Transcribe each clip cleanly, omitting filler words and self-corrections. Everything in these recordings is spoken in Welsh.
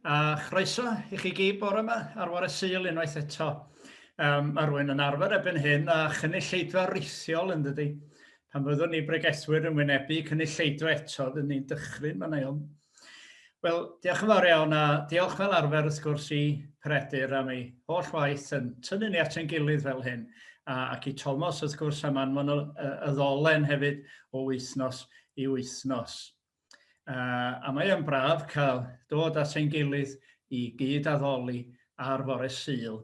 A chroeso i chi gyd bore yma ar fore Sul unwaith eto. Mae rhywun yn arfer erbyn hyn a chynulleidfa rithiol yn dydy. Pan fyddwn ni bregethwyr yn wynebu cynulleidfa eto, dyn ni'n dychryn, mae'n iawn. Wel, diolch yn fawr iawn a diolch fel arfer wrth gwrs i Peredur am ei holl waith yn tynnu ni at ein gilydd fel hyn. A, ac i Thomas wrth gwrs am anfon y, y, y ddolen hefyd o wythnos i wythnos. A mae yn braf cael dod at ein gilydd i gyd-addoli ar fore Sul.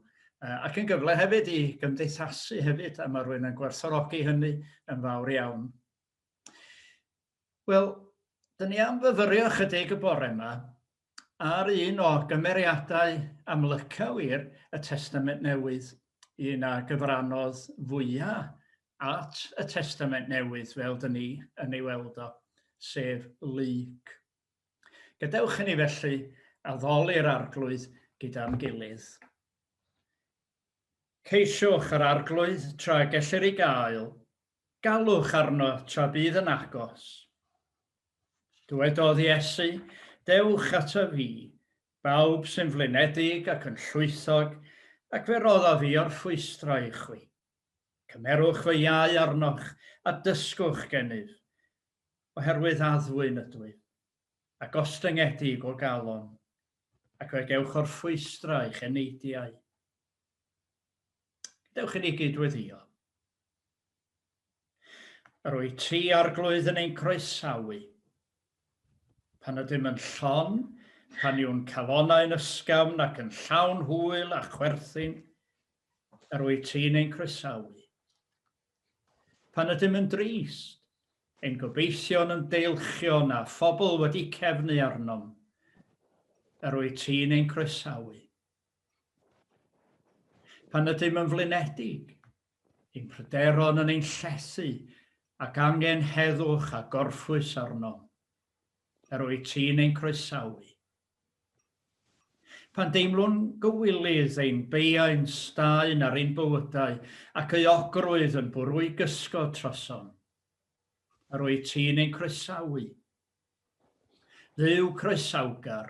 Ac yn gyfle hefyd i gymdeithasu hefyd, a mae rhywun yn gwerthfawrogi hynny yn fawr iawn. Wel, dyn ni am fyfyrio chydig y bore yma ar un o gymeriadau amlyca wir y Testament Newydd, un a gyfrannodd fwyaf at y Testament Newydd fel dyn ni yn ei weld o, sef Luc. Gadewch i ni felly addoli'r Arglwydd gyda'n gilydd. Ceisiwch yr Arglwydd tra gellir ei gael, galwch arno tra bydd yn agos. Dywedodd Iesu, Dewch ataf fi, bawb sy'n flinedig ac yn llwythog, ac fe roddaf fi orffwystra i chwi. Cymerwch fy iau arnoch a dysgwch gennyf, oherwydd addfwyn ydwyf, a gostyngedig o galon, ac fe gewch orffwystra eich eneidiau. Gadewch i ni gyd-weddïo. Yr wyt ti, Arglwydd, yn ein croesawu. Pan ydym yn llon, pan yw'n calonnau'n ysgafn ac yn llawn hwyl a chwerthin, yr wyt ti'n ein croesawu. Pan ydym yn drist, ein gobeithion yn deilchion a phobl wedi cefnu arnom, yr wyt ti'n ein croesawu. Pan ydym yn flinedig, ein pryderon yn ein llethu ac angen heddwch a gorffwys arnom, yr wyt ti'n ein croesawu. Pan deimlwn gywilydd ein beiau'n staen ar ein bywydau ac euogrwydd yn bwrw'i gysgod trosom, yr wyt ti'n ein croesawu. Dduw croesawgar,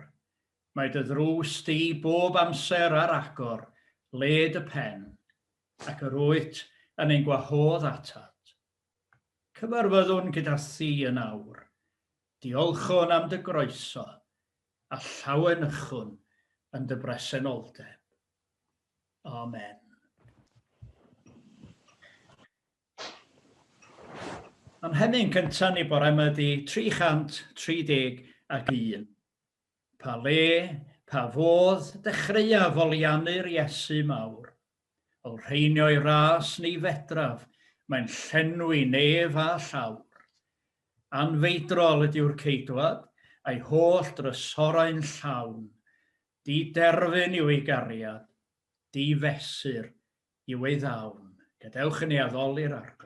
mae dy ddrws di bob amser ar agor, led y pen, ac yr wyt yn ein gwahodd atat. Cyfarfyddwn gyda thi yn awr. Diolchwn am dy groeso, a llawenychwn yn dy bresenoldeb. Amen. A'n hemyn cyntaf ni bore yma ydy 331. Pa le, pa fodd, dechreua foliannu'r Iesu mawr. Olrheinio'i ras ni fedraf, mae'n llenwi nef a llawr. Anfeidrol ydyw'r Ceidwad, a'i holl drysorau'n llawn. Di-derfyn yw ei gariad, di-fesur yw ei ddawn. Gadewch i ni addoli'r Arglwydd.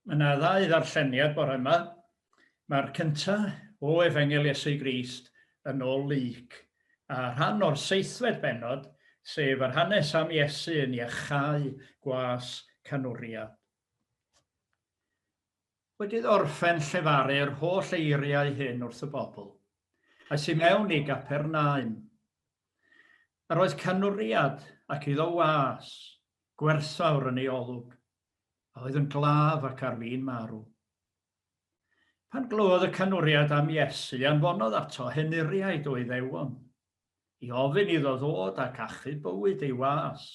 Mae yna ddau ddarlleniad bore yma. Mae'r cyntaf o Efengyl Iesu Grist yn ôl Luc, a rhan o'r seithfed bennod, sef yr hanes am Iesu yn iachau gwas canwriad. Wedi iddo orffen llefaru'r holl eiriau hyn wrth y bobl, aeth i mewn i Gapernaum. Yr oedd canwriad ac iddo was, gwerthfawr yn ei olwg, a oedd yn glaf ac ar fin marw. Pan glywodd y canwriad am Iesu, anfonodd ato henuriaid o Iddewon, i ofyn iddo ddod ac achub bywyd ei was.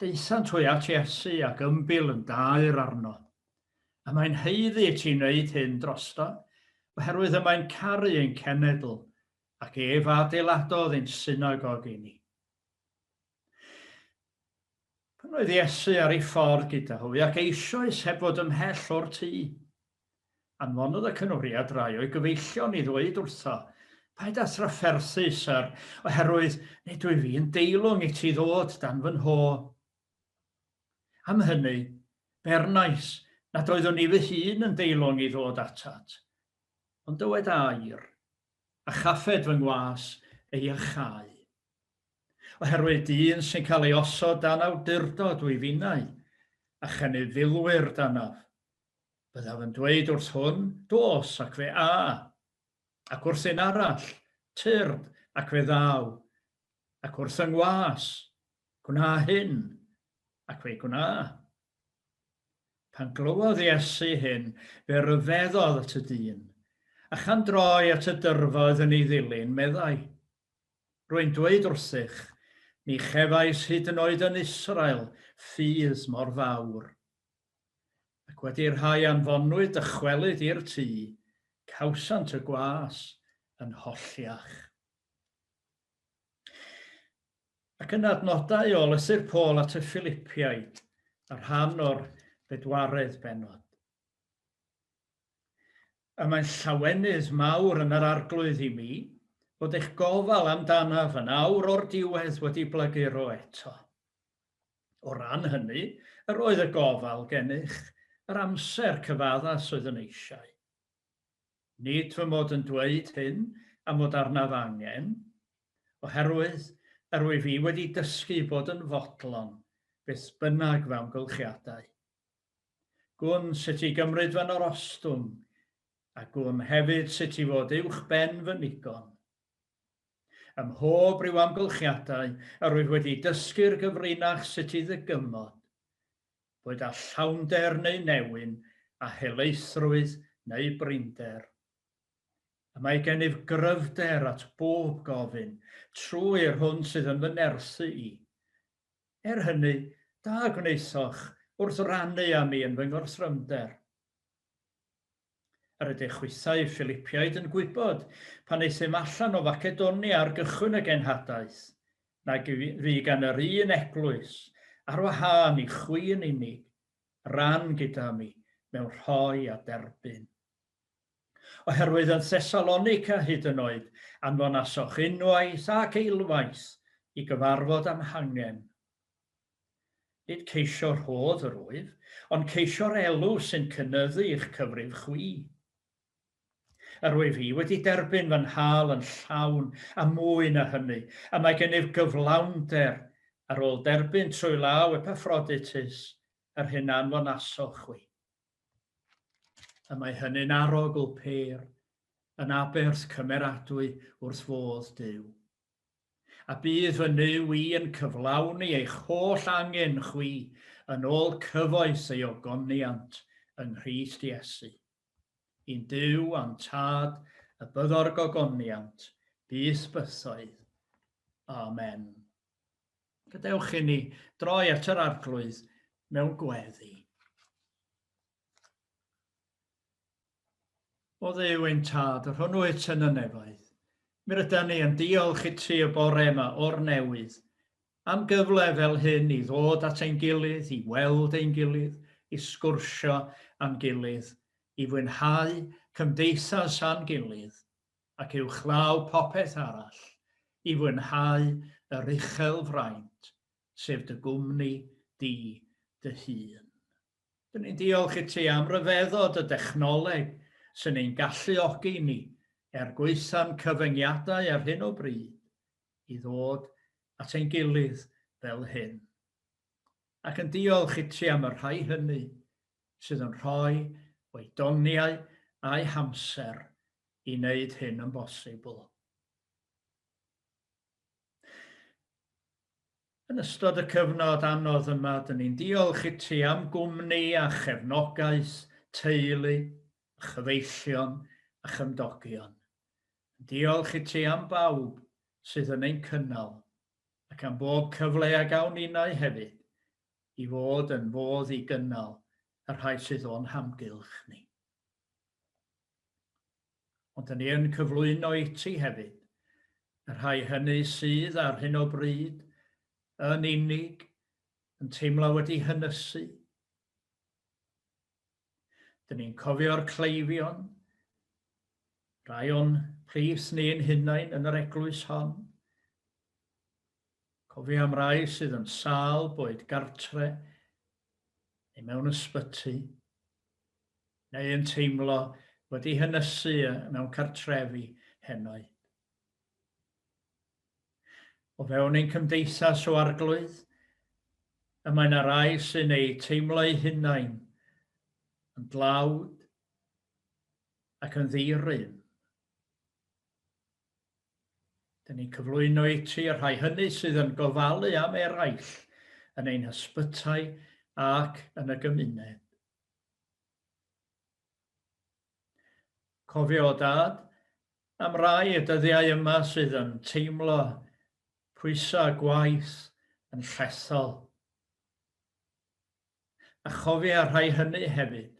Daethant hwy at Iesu ac ymbil yn daer arno. Y mae'n haeddu i ti wneud hyn drosto, oherwydd y mae'n caru ein cenedl, ac ef a adeiladodd ein synagog i ni. Pan oedd Iesu ar ei ffordd gyda hwy, ac eisoes heb fod ymhell o'r tŷ, anfonodd y cynwriad rai o'i gyfeillion i ddweud wrtho, Paid â thrafferthu, syr, oherwydd nid wyf fi yn deilwng i ti ddod dan fy nho. Am hynny, bernais nad oeddwn i fy hun yn deilwng i ddod atat, ond dywed air, a chaffed fy ngwas ei iachau. Oherwydd dyn sy'n cael ei osod dan awdurdod wyf innau, a chynnydd filwyr danaf. Byddaf yn dweud wrth hwn, dos, ac fe a, ac wrth un arall, tyrd, ac fe ddaw, ac wrth yng ngwas, gwna hyn, ac fe'i gwna. Pan glywodd Iesu hyn, fe ryfeddodd at y dyn, a chan droi at y dyrfa oedd yn ei ddilyn, meddai, Rwy'n dweud wrthych, ni chefais hyd yn oed yn Israel ffydd mor fawr. Ac wedi'r rhai anfonwyd dychwelyd i'r tŷ, cawsant y gwas yn holliach. Ac yn adnodau o lythyr Paul at y Philipiaid, a rhan o'r bedwaredd bennod. Y mae'n llawenydd mawr yn yr Arglwydd i mi fod eich gofal amdanaf yn awr o'r diwedd wedi blaguro eto. O ran hynny, yr oedd y gofal gennych yr amser cyfaddas oedd yn eisiau. Nid fy mod yn dweud hyn am fod arnaf angen, oherwydd yr wyf i wedi dysgu bod yn fodlon beth bynnag fy amgylchiadau. Gwn sut i gymryd fy norostwng, a gwn hefyd sut i fod uwch ben fy nigon. Ym mhob rhyw amgylchiadau, yr wyf wedi dysgu'r gyfrinach sut i ddygymod, boed â llawnder neu newyn, a helaethrwydd neu brinder. Y mae gennyf gryfder at bob gofyn, trwy'r hwn sydd yn fy nerthu i. Er hynny, da gwnaethoch wrth rannu â mi yn fy ngorthrymder. Yr ydych chwithau, Philipiaid, yn gwybod, pan euthum allan o Facedonia ar gychwyn y genhadaeth, nag fu gan yr un eglwys, ar wahân i chwi yn unig, ran gyda mi mewn rhoi a derbyn. Oherwydd yn Thessalonica hyd yn oed, anfonasoch unwaith ac eilwaith i gyfarfod â'm hangen. Nid ceisio rhodd yr wyf, ond ceisio'r elw sy'n cynyddu i'ch cyfrif chwi. Yr wyf i wedi derbyn fy nhâl yn llawn a mwy na hynny, a mae gennyf gyflawnder ar ôl derbyn trwy law Epaphroditus yr hyn a anfonasoch chwi. Y mae hynny'n arogl pêr, yn aberth cymeradwy wrth fodd Duw. A bydd fy Nuw i yn cyflawni eich holl angen chwi yn ôl cyfoeth ei ogoniant yng Nghrist Iesu. I'n Duw a'n Tad y byddo'r gogoniant byth bythoedd. Amen. Gadewch i ni droi at yr Arglwydd mewn gweddi. O Dduw ein Tad, yr hwn wyt yn y nefoedd, mi rydan ni yn diolch i ti y bore yma o'r newydd am gyfle fel hyn i ddod at ein gilydd, i weld ein gilydd, i sgwrsio â'n gilydd, i fwynhau cymdeithas â'n gilydd, ac uwchlaw popeth arall, i fwynhau yr uchel fraint, sef dy gwmni di dy hun. Dyn ni'n diolch i ti am ryfeddod y dechnoleg sy'n ein galluogi ni, er gwaetha'n cyfyngiadau ar hyn o bryd, i ddod at ein gilydd fel hyn. Ac yn diolch i ti am y rhai hynny sydd yn rhoi o'u doniau a'u hamser i wneud hyn yn bosibl. Yn ystod y cyfnod anodd yma, dyn ni'n diolch i ti am gwmni a chefnogaeth teulu, a chyfeillion a chymdogion. Diolch i ti am bawb sydd yn ein cynnal ac am bob cyfle a gawn ninnau hefyd i fod yn fodd i gynnal y rhai sydd o'n hamgylch ni. Ond dyn ni yn cyflwyno i ti hefyd y rhai hynny sydd ar hyn o bryd yn unig, yn teimlo wedi hynysu. Dyn ni'n cofio'r cleifion, rhai o'n plith ni'n hunain yn yr eglwys hon. Cofio am rai sydd yn sâl, boed gartre neu mewn ysbyty. Neu yn teimlo wedi hynysu mewn cartrefi henoed. O fewn ein cymdeithas o Arglwydd, y mae yna rai sy'n eu teimlo eu hunain yn dlawd ac yn ddi-rym. Dyn ni'n cyflwyno i ti y rhai hynny sydd yn gofalu am eraill yn ein hysbytai ac yn y gymuned. Cofio, Dad, am rai y dyddiau yma sydd yn teimlo pwysau gwaith yn llethol. A chofia rhai hynny hefyd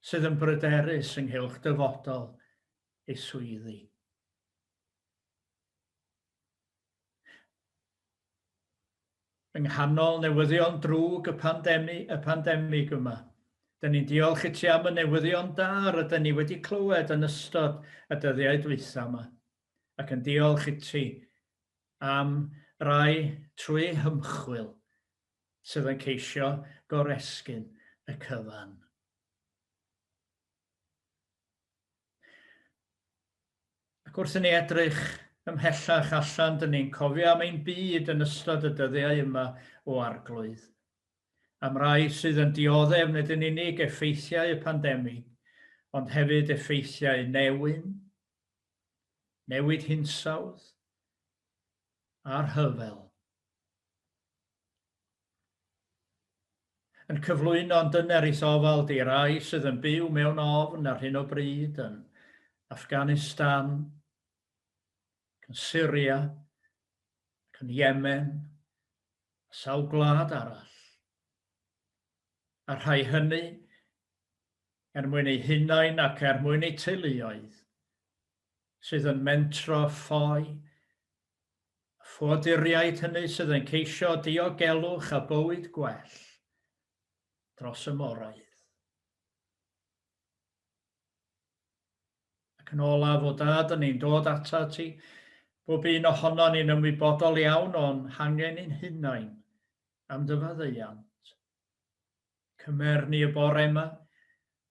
sydd yn bryderus ynghylch dyfodol eu swyddi. Yng nghanol newyddion drwg y pandemi, y pandemig yma, dyn ni'n diolch i ti am y newyddion da rydyn ni wedi clywed yn ystod y dyddiau dwytha yma, ac yn diolch i ti am rai trwy eu hymchwil sydd yn ceisio goresgyn y cyfan. Ac wrth i ni edrych ymhellach allan, dyn ni'n cofio am ein byd yn ystod y dyddiau yma o Arglwydd. Am rai sydd yn dioddef nid yn unig effeithiau y pandemig, ond hefyd effeithiau newyn, newid hinsawdd, a'r rhyfel. Yn cyflwyno'n dyner i'th ofal di rai sydd yn byw mewn ofn ar hyn o bryd yn Afghanistan, ac yn Syria, ac yn Yemen, a sawl gwlad arall. A'r rhai hynny, er mwyn eu hunain ac er mwyn eu teuluoedd, sydd yn mentro ffoi Y ffoaduriaid hynny sydd yn ceisio diogelwch a bywyd gwell dros y moroedd. Ac yn olaf, o Dad, yn ni'n dod atat ti, bob un ohonon ni'n ymwybodol iawn o'n hangen ein hunain am dy faddeuant. Cymer ni y bore yma,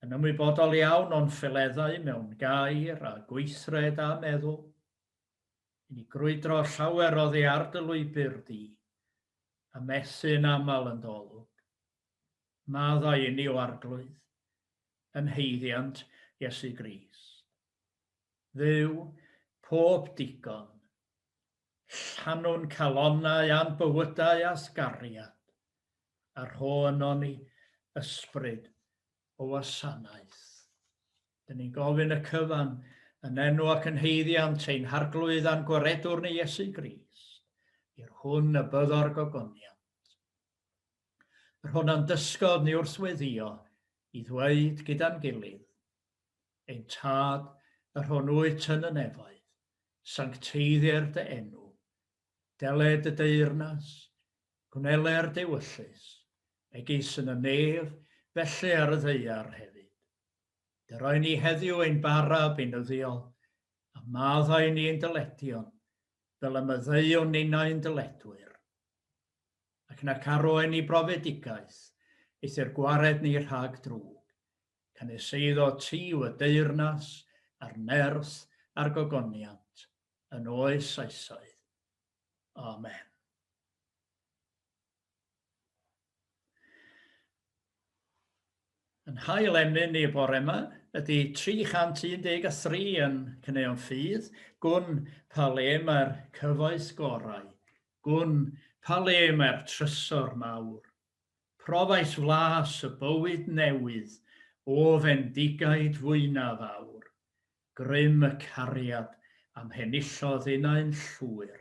yn ymwybodol iawn o'n ffileddau mewn gair a gweithred a meddwl, I ni grwydro llawer oddi ar dy lwybr di, a methu yn aml yn dy olwg. Maddau inni, o Arglwydd, yn haeddiant Iesu Grist. Dduw, pob digon, llanw'n calonnau a'n bywydau â'th gariad, a rho ynon ni ysbryd o wasanaeth. Dyn ni'n gofyn y cyfan yn enw ac yn haeddiant ein Harglwydd a'n Gwaredwr ni Iesu Grist, i'r hwn y byddo'r gogoniant. Yr hwn a'n dysgodd ni wrth weddio i ddweud gyda'n gilydd, Ein Tad, yr hwn wyt yn y nefoedd, sancteiddier dy enw, deled dy deyrnas, Gwneler d'ewyllys, megis yn y nef, felly ar y ddaear hefyd. Dyroi ni heddiw ein bara beunyddiol, a maddau ni ein dyledion, fel y maddeuwn ninnau'n dyledwyr. Ac nac arwain ni brofedigaeth, Eithr gwared ni rhag drwg. Canys eiddo ti yw y deyrnas, a'r nerth, a'r gogoniant, yn oes oesoedd. Amen. Yn hail emyn ni y bore yma ydy 313 yn Cyneuon Ffydd, gwn pa le mae'r cyfoeth gorau, gwn pa le mae'r trysor mawr. Profais flas y bywyd newydd o fendigaid fwyna fawr, grym y cariad a'm henillodd innau'n llwyr.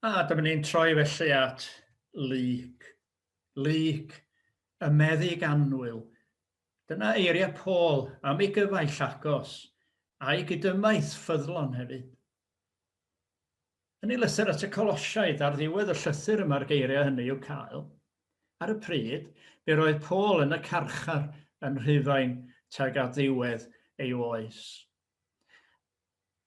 A dyma ni'n troi felly at Luc. Luc, y meddyg annwyl. Dyna eiriau Paul am ei gyfaill agos, a'i gydymaith ffyddlon hefyd. Yn ei lythyr at y Colosiaid, ar ddiwedd y llythyr y mae'r geiriau hynny i'w cael. Ar y pryd, fe roedd Paul yn y carchar yn Rhufain tuag at ddiwedd ei oes.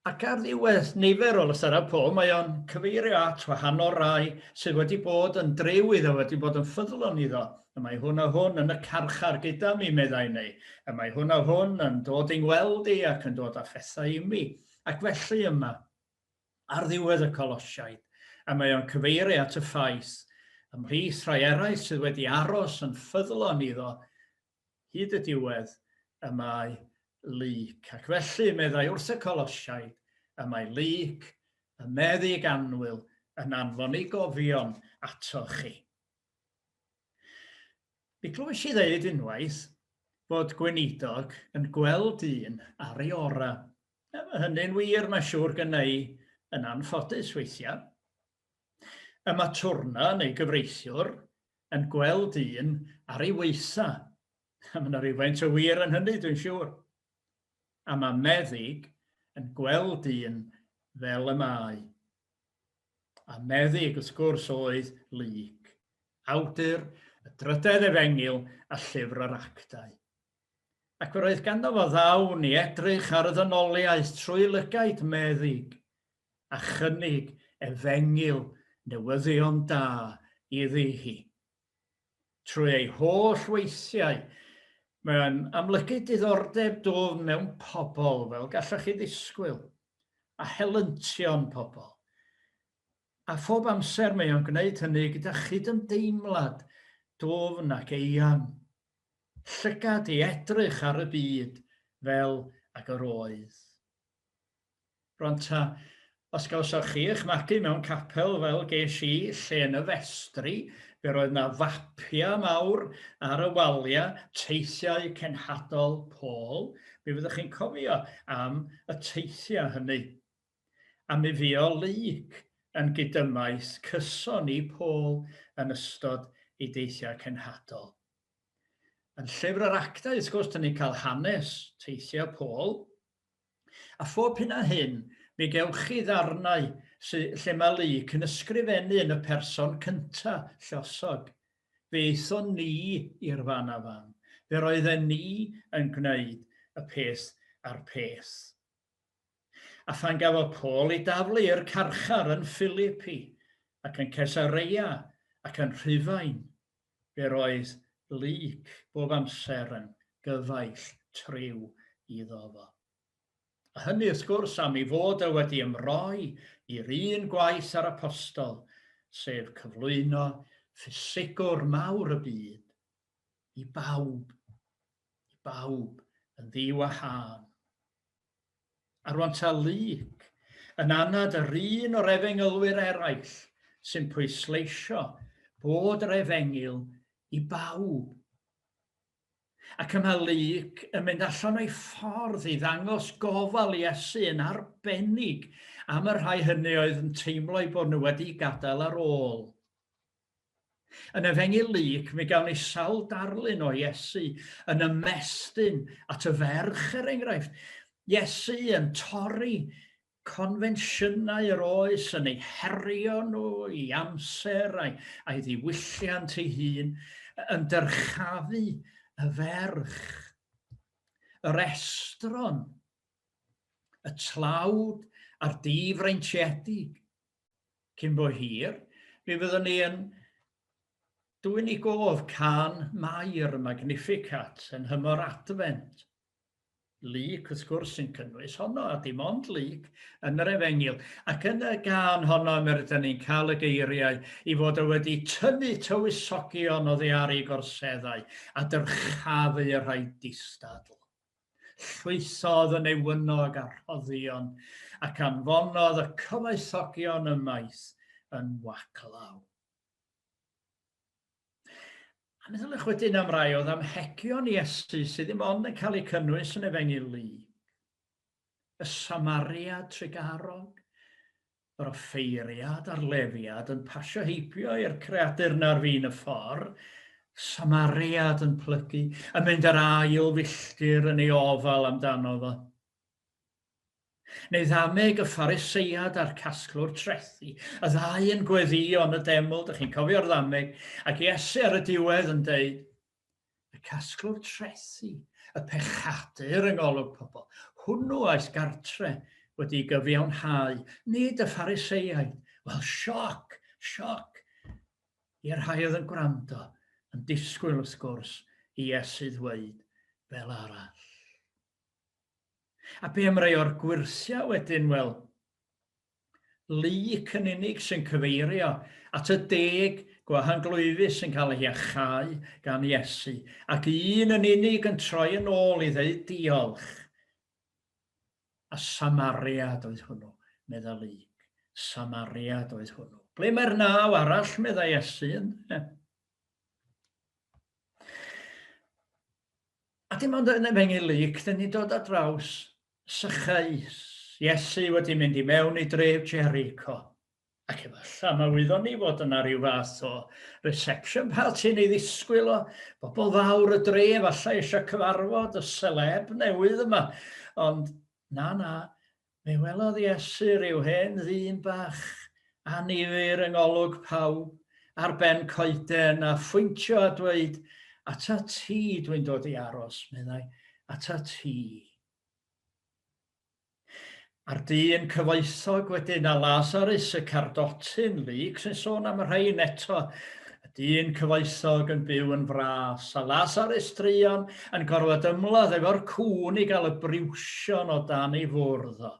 Ac ar ddiwedd nifer o lythyrau Paul, mae o'n cyfeirio at wahanol rai sydd wedi bod yn driw iddo, wedi bod yn ffyddlon iddo. Y mae hwn a hwn yn y carchar gyda mi, meddai, neu y mae hwn a hwn yn dod i'n gweld i ac yn dod â phethau i mi. Ac felly yma, ar ddiwedd y Colosiaid, a mae o'n cyfeirio at y ffaith, ymhlith rhai eraill sydd wedi aros yn ffyddlon iddo, hyd y diwedd, y mae Luc. Ac felly, meddai wrth y Colosiaid, y mae Luc, y meddyg annwyl, yn anfon ei gofion atoch chi. Mi glywais i ddeud unwaith bod gweinidog yn gweld un ar ei orau. A mae hynny'n wir, mae'n siŵr gynna i, yn anffodus weithiau. Y mae twrna neu gyfreithiwr yn gweld un ar ei waetha. A mae yna rhywfaint o wir yn hynny, dwi'n siŵr. A mae meddyg yn gweld un fel y mae. A meddyg, wrth gwrs, oedd Luc, awdur y drydedd efengyl a llyfr yr actau. Ac yr oedd ganddo fo ddawn i edrych ar y ddynoliaeth trwy lygaid meddyg, a chynnig efengyl newyddion da iddi hi. Trwy ei holl weithiau, mae'n amlygu diddordeb dwfn mewn pobl, fel gallech chi ddisgwyl, a helyntion pobl. A phob amser mae o'n gwneud hynny gyda chydymdeimlad dwfn ac eang. Llygad i edrych ar y byd fel ag yr oedd. Rwan ta, os gawsoch chi eich magu mewn capel fel ges i, lle yn y festri, fe roedd 'na fapiau mawr ar y waliau, teithiau cenhadol Paul, mi fyddwch chi'n cofio am y teithiau hynny. A mi fuo Luc yn gydymaith cyson i Paul yn ystod ei deithiau cenhadol. Yn llyfr yr Actau, wrth gwrs, dyn ni'n cael hanes teithiau Paul, A phob hyn a hyn, mi gewch chi ddarnau sy, lle mae Luc yn ysgrifennu yn y person cynta, lluosog. Fe aethon ni i'r fan a fan. Fe roedden ni yn gwneud y peth a'r peth. A phan gafodd Paul ei daflu i'r carchar yn Philipi, ac yn Caesarea, ac yn Rhufain, Fe roedd Luc bob amser yn gyfaill triw iddo fo. A hynny, wrth gwrs, am ei fod e wedi ymroi i'r un gwaith â'r apostol, sef cyflwyno ffisigwr mawr y byd i bawb, i bawb yn ddi-wahân. A rwan ta Luc, yn anad yr un o'r efengylwyr eraill sy'n pwysleisio bod yr efengyl i bawb. Ac y mae Luc yn mynd allan o'i ffordd i ddangos gofal Iesu yn arbennig am y rhai hynny oedd yn teimlo eu bod nhw wedi gadael ar ôl. Yn Efengyl Luc, mi gawn ni sawl darlun o Iesu yn ymestyn at y ferch, er enghraifft. Iesu yn torri confensiynau yr oes, yn ei herio nhw i amser a'i, a'i ddiwylliant ei hun, yn dyrchafu y ferch, yr estron, y tlawd a'r difreintiedig. Cyn bo hir, mi fyddwn ni yn dwyn i gof cân Mair y Magnificat yn nhymor Adfent. Luc, wrth gwrs, sy'n cynnwys honno, a dim ond Luc yn yr Efengyl. Ac yn y gân honno, mi rydyn ni'n cael y geiriau i fod o wedi tynnu tywysogion oddi ar eu gorseddau a dyrchafu y rhai distadl. Llwythodd y newynog a'r rhoddion, ac anfonodd y cyfoethogion ymaith yn waglaw. A meddyliwch wedyn am rai o ddamhegion Iesu sydd ddim ond yn cael eu cynnwys yn Efengyl Luc. Y Samariad trugarog, Yr offeiriad a'r Lefiad yn pasio heibio i'r creadur 'na ar fin y ffordd, Samariad yn plygu, yn mynd yr ail filltir yn ei ofal amdano fo. Neu ddameg y Phariseiad a'r casglwr trethi, y ddau yn gweddïo yn y deml, dych chi'n cofio'r ddameg, ac Iesu ar y diwedd yn deud, Y casglwr trethi, y pechadur yng ngolwg pobl, hwnnw aeth gartre wedi gyfiawnhau, nid y Phariseiaid. Wel, sioc, sioc i'r rhai oedd yn gwrando, yn disgwyl wrth gwrs i Iesu ddweud fel arall. A be am rai o'r gwyrthiau wedyn? Wel, Luc yn unig sy'n cyfeirio at y deg gwahanglwyfus sy'n cael eu hiachau gan Iesu, ac un yn unig yn troi yn ôl i ddeud diolch. A Samariad oedd hwnnw, medda Luc. Samariad oedd hwnnw. Ble mae'r naw arall, meddai Iesu, ynde? A dim ond yn Efengyl Luc, dyn ni'n dod ar draws Sychais, Iesu wedi mynd i mewn i dref Jericho. Ac efallai mae wyddon ni fod yna rhyw fath o reception party yn ei ddisgwyl o. Bobl fawr y dre efallai eisiau cyfarfod y celeb newydd yma. Ond na, na, fe welodd Iesu rhyw hen ddyn bach annifyr yng ngolwg pawb ar ben coeden a phwyntio a dweud, Ata ti dwi'n dod i aros, meddai, ata ti. A'r dyn cyfoethog wedyn, a Lazarus y cardotyn, Luc sy'n sôn am y rhain eto, y dyn cyfoethog yn byw yn fras, a Lazarus druan yn gorfod ymladd efo'r cŵn i gael y briwsion o dan ei fwrdd o.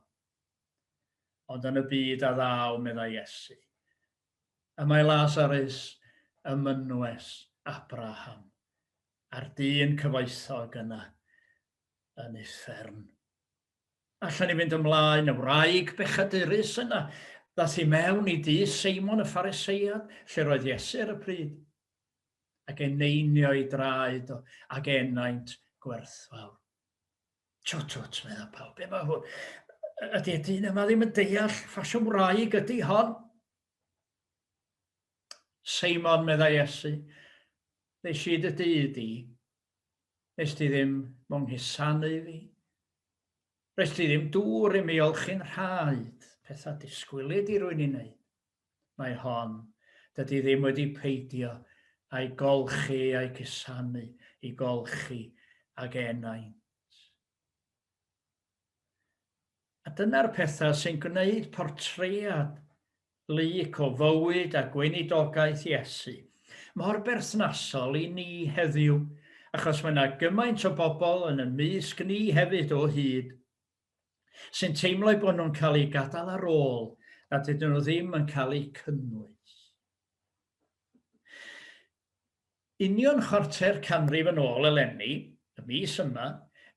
Ond yn y byd a ddaw, meddai Iesu, Y mae Lasarus ym mynwes Abraham, a'r dyn cyfoethog yna yn uffern. Allan ni fynd ymlaen, y wraig bechadurus yna, ddath i mewn i dŷ Seimon y Phariseiad, lle roedd Iesu ar y pryd, ac eneinio ei draed o ag enaint gwerthfawr. Twt, twt, medda pawb, be mae hwn? Ydy y dyn yma ddim yn deall ffasiwn wraig ydy hon? Seimon, meddai Iesu, nes i dy dŷ di, nes di ddim monghisanu fi, Roes ti ddim dŵr i mi olchi'n rhaid, pethau disgwylid i rwy'n ei wneud. Mae hon, dydy ddim wedi peidio a'i golchi a'i cusanu i golchi ag enaint. A dyna'r pethau sy'n gwneud portread Luc o fywyd a gweinidogaeth Iesu mor berthnasol i ni heddiw, achos mae yna gymaint o bobl yn y mysg ni hefyd o hyd sy'n teimlo eu bod nhw'n cael eu gadael ar ôl, nad ydyn nhw ddim yn cael eu cynnwys. Union chwarter canrif yn ôl eleni, y mis yma,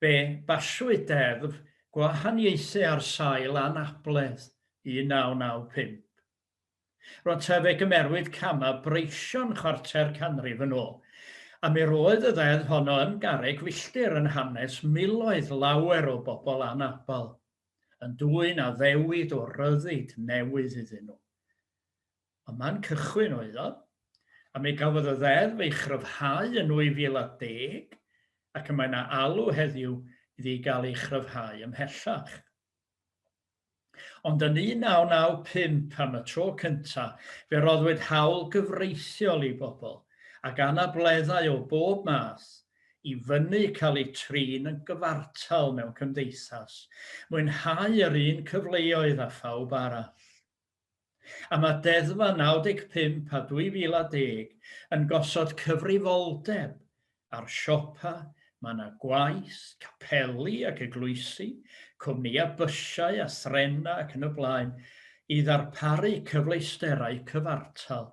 fe basiwyd Deddf Gwahaniaethu ar Sail Anabledd 1995. Rwan te, fe gymerwyd camau breision chwarter canrif yn ôl, a mi roedd y ddeddf honno yn garreg filltir yn hanes miloedd lawer o bobl anabl, yn dwyn addewid o ryddid newydd iddyn nhw. Ond man cychwyn oedd o, a mi gafodd y ddeddf ei chryfhau yn 2010, ac y mae yna alw heddiw iddi gael ei chryfhau ymhellach. Ond yn 1995 am y tro cyntaf, fe roddwyd hawl gyfreithiol i bobl ag anableddau o bob math i fynnu cael eu trin yn gyfartal mewn cymdeithas, mwynhau yr un cyfleoedd â phawb arall. A mae Deddfau 95 a 2010 yn gosod cyfrifoldeb ar siopa, mae yna gwaith, capeli ac eglwysi, cwmnïau bysiau a threnau ac yn y blaen, i ddarparu cyfleusterau cyfartal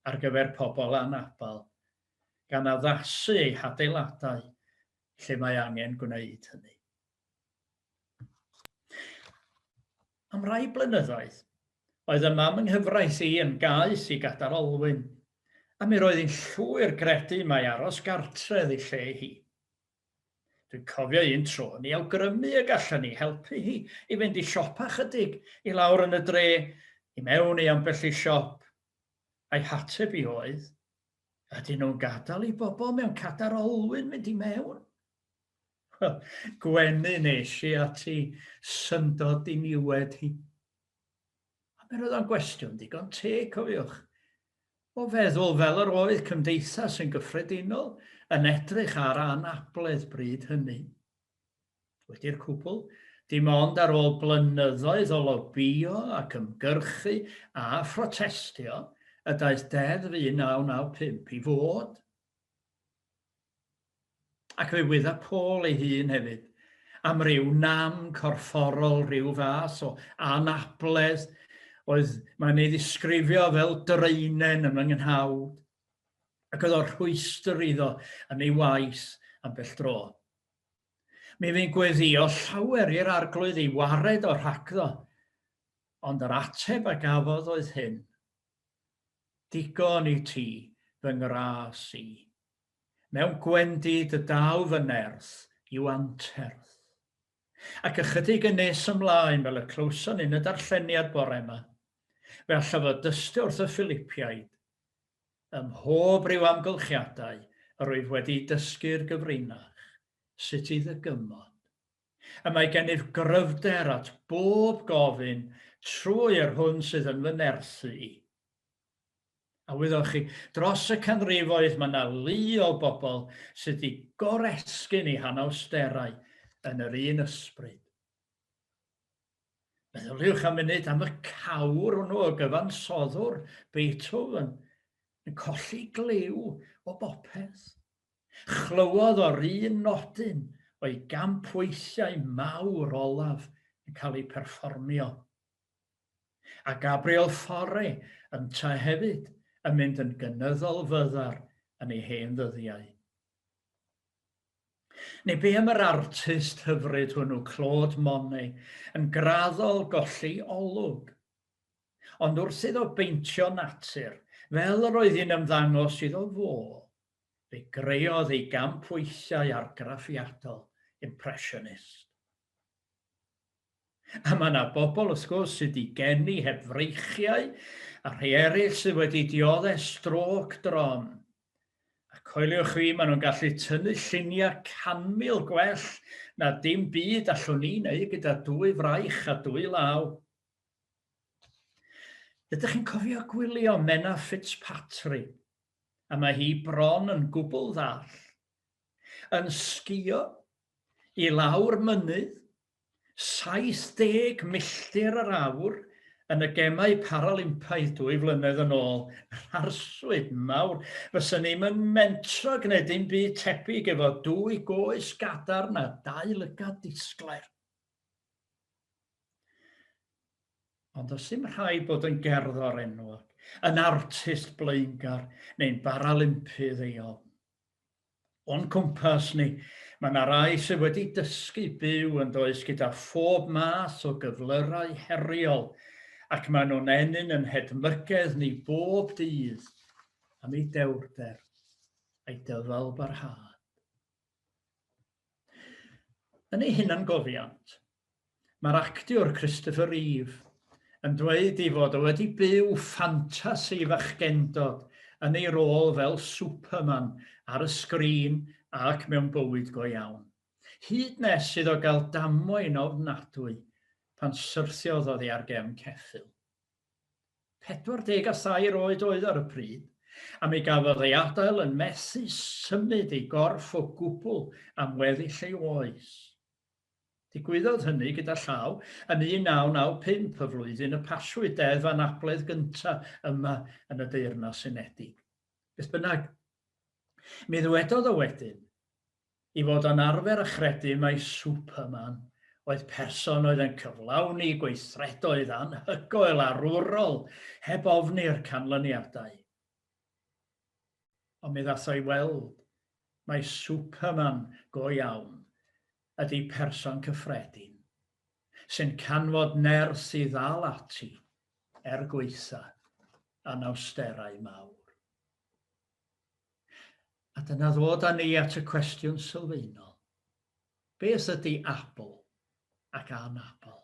ar gyfer pobl anabl, gan addasu eu hadeiladau lle mae angen gwneud hynny. Am rai blynyddoedd, oedd y mam yng nghyfraith i yn gaeth i gadair olwyn, a mi roedd hi'n llwyr gredu mai aros gartre oedd ei lle hi. Dwi'n cofio un tro yn ei awgrymu y gallen ni helpu hi i fynd i siopa chydig i lawr yn y dre, i mewn i ambell i siop. A'i hateb i oedd, ydyn nhw'n gadael i bobl mewn cadair olwyn mynd i mewn? Wel, gwenu nes i at i syndod diniwed hi. A mi roedd o'n gwestiwn digon teg, cofiwch. O feddwl fel yr oedd cymdeithas yn gyffredinol yn edrych ar anabledd bryd hynny. Wedi'r cwbl, dim ond ar ôl blynyddoedd o lobïo ac ymgyrchu a phrotestio y daeth Deddf 1995 i fod. Ac fe wydda Paul ei hun hefyd am ryw nam corfforol, rhyw fath o anabledd oedd mae'n ei ddisgrifio fel draenen yn fy nghnawd, ac oedd o'r rhwystr iddo yn ei waith ambell dro. Mi fu'n gweddio llawer i'r arglwydd ei wared o rhagddo, ond yr ateb a gafodd oedd hyn, Digon i ti, fy ngras i. Mewn gwendid y daw fy nerth i'w anterth. Ac ychydig yn nes ymlaen, fel y clywson yn y darlleniad bore yma, fe allaf fod dystio wrth y Philipiaid, ym mhob rhyw amgylchiadau yr wyf wedi dysgu'r gyfrinach, sut i ddygymod. Y mae gennyf gryfder at bob gofyn trwy yr hwn sydd yn fy nerthu i. A wyddoch chi, dros y canrifoedd mae yna lu o bobl sydd wedi goresgyn eu hanawsterau yn yr un ysbryd. Meddyliwch am munud am y cawr hwnnw o gyfansoddwr Beethoven yn colli glyw o bopeth. Chlywodd o'r un nodyn o'i gampweithiau mawr olaf yn cael eu perfformio. A Gabriel Fauré yntau hefyd yn mynd yn gynyddol fyddar yn ei hen ddyddiau. Neu be am yr artist hyfryd hwnnw, Claude Monet, yn graddol golli olwg? Ond wrth iddo beintio natur, fel yr oedd hi'n ymddangos iddo fo, fe greodd ei gampweithiau argraffiadol, impressionist. A mae yna bobl, wrth gwrs, sydd wedi geni heb freichiau, a rhai eraill sydd wedi dioddef strôc drom. A coeliwch fi, maen nhw'n gallu tynnu lluniau 100,000 gwell na dim byd allwn ni wneud gyda dwy fraich a dwy law. Ydych chi'n cofio gwylio Menna Fitzpatrick? A mae hi bron yn gwbl ddall. Yn sgio i lawr mynydd 70 milltir yr awr yn y Gemau Paralympaidd dwy flynedd yn ôl. Yr arswyd mawr. Fyswn ni'm yn mentro gwneud dim byd tebyg efo dwy goes gadarn a dau lygad disglair. Ond does dim rhaid bod yn gerddor enwog, yn artist blaengar neu'n baralympydd eofn. O'n cwmpas ni, mae yna rai sydd wedi dysgu byw yn does gyda phob math o gyflyrau heriol ac maen nhw'n ennyn yn hedmygedd ni bob dydd am eu dewrder a'i dyfalbarhad. Yn ei hunangofiant, Mae'r actiwr Christopher Reeve yn dweud ei fod o wedi byw ffantasi fachgendod yn ei rôl fel Superman ar y sgrin ac mewn bywyd go iawn. Hyd nes iddo gael damwain ofnadwy pan syrthiodd oddi ar gefn ceffyl. 43 oed oedd ar y pryd, a mi gafodd ei adael yn methu symud ei gorff o gwbl am weddill ei oes. Digwyddodd hynny, gyda llaw, yn 1995, y flwyddyn y pasiwyd Deddf Anabledd gyntaf yma yn y Deyrnas Unedig. Beth bynnag, mi ddywedodd o wedyn i fod o'n arfer a chredu mai Superman oedd person oedd yn cyflawni gweithredoedd anhygoel arwrol heb ofni'r canlyniadau. Ond mi ddath o i weld mai Superman go iawn ydy person cyffredin, sy'n canfod nerth i ddal ati er gwaetha anawsterau mawr. A dyna ddod â ni at y cwestiwn sylfaenol. Beth ydy abl ac anabl?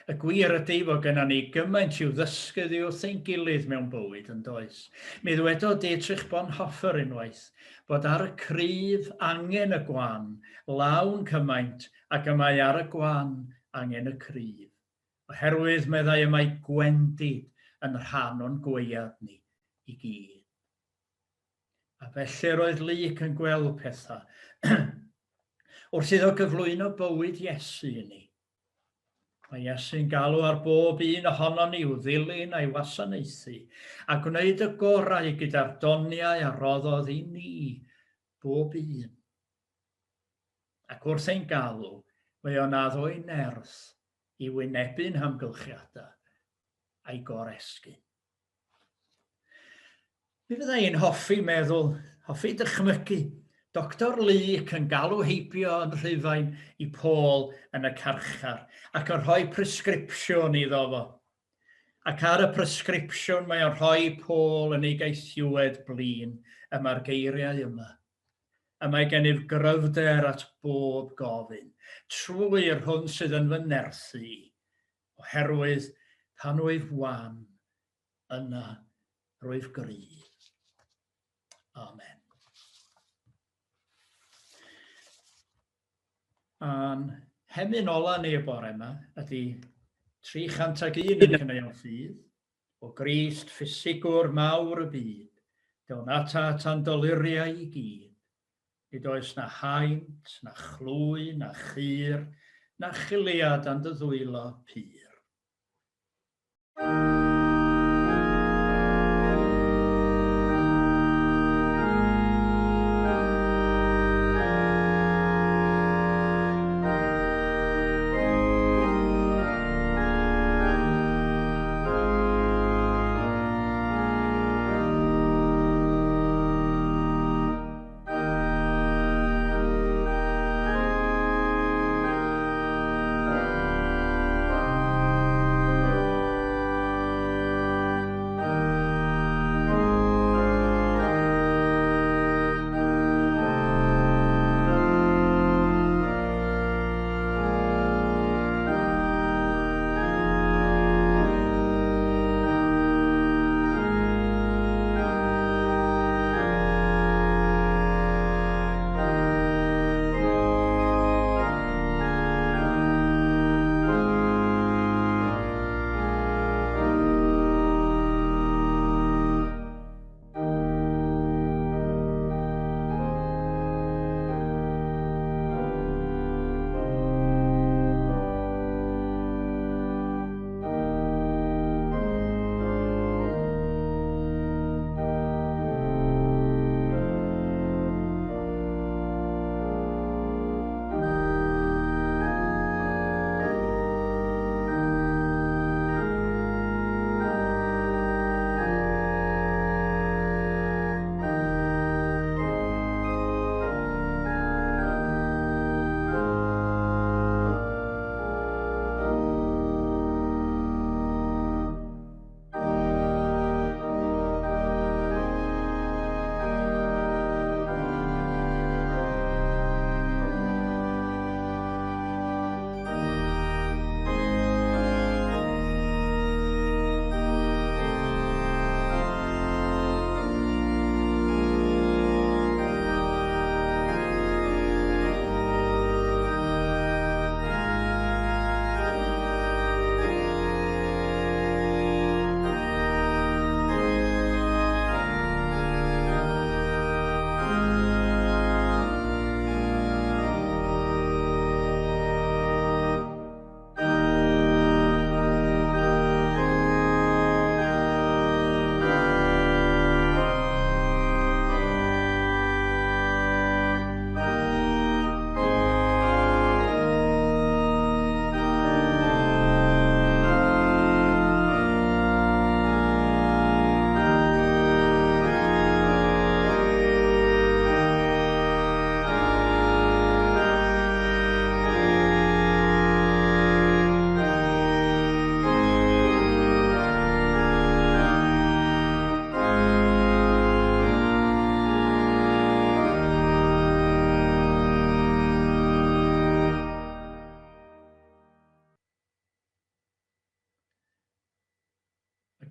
Y gwir ydy fod gennon ni gymaint i'w ddysgu oddi wrth ein gilydd mewn bywyd, yn does? Mi ddwedodd Dietrich Bonhoeffer unwaith bod ar y cryf angen y gwan lawn cymaint ag y mae ar y gwan angen y cryf. Oherwydd, meddai, y mae gwendid yn rhan o'n gwaead ni i gyd. A felly roedd Luc yn gweld pethau wrth iddo gyflwyno bywyd Iesu i ni. Mae Iesu'n galw ar bob un ohonon ni i'w ddilyn a'i wasanaethu, a gwneud y gorau gyda'r doniau a roddodd i ni, bob un. Ac wrth ein galw, mae o'n addo ei nerth i wynebu'n hamgylchiadau a'i goresgyn. Mi fydda i'n hoffi meddwl, hoffi dychmygu, Doctor Luke yn galw heibio yn Rhufain i Paul yn y carchar ac yn rhoi presgripsiwn iddo fo. Ac ar y presgripsiwn mae o'n rhoi Paul yn ei gaethiwed blin y mae'r geiriau yma. Y mae gennyf gryfder at bob gofyn, trwy'r hwn sydd yn fy nerthu i. Oherwydd pan wyf wan, yna rwyf gryf. Amen. A'n hemyn ola ni y bore yma ydy 301 yn Caneuon Ffydd, o Grist ffisigwr mawr y byd, down atat a'n doluriau i gyd. Nid oes na haint, na chlwy, na chur, na chiliad and dy ddwylo pur.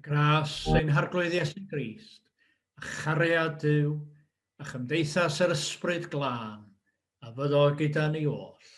Y gras ein Harglwydd Iesu Grist, a chariad Duw, a chymdeithas yr Ysbryd Glân, a fyddo gyda ni oll.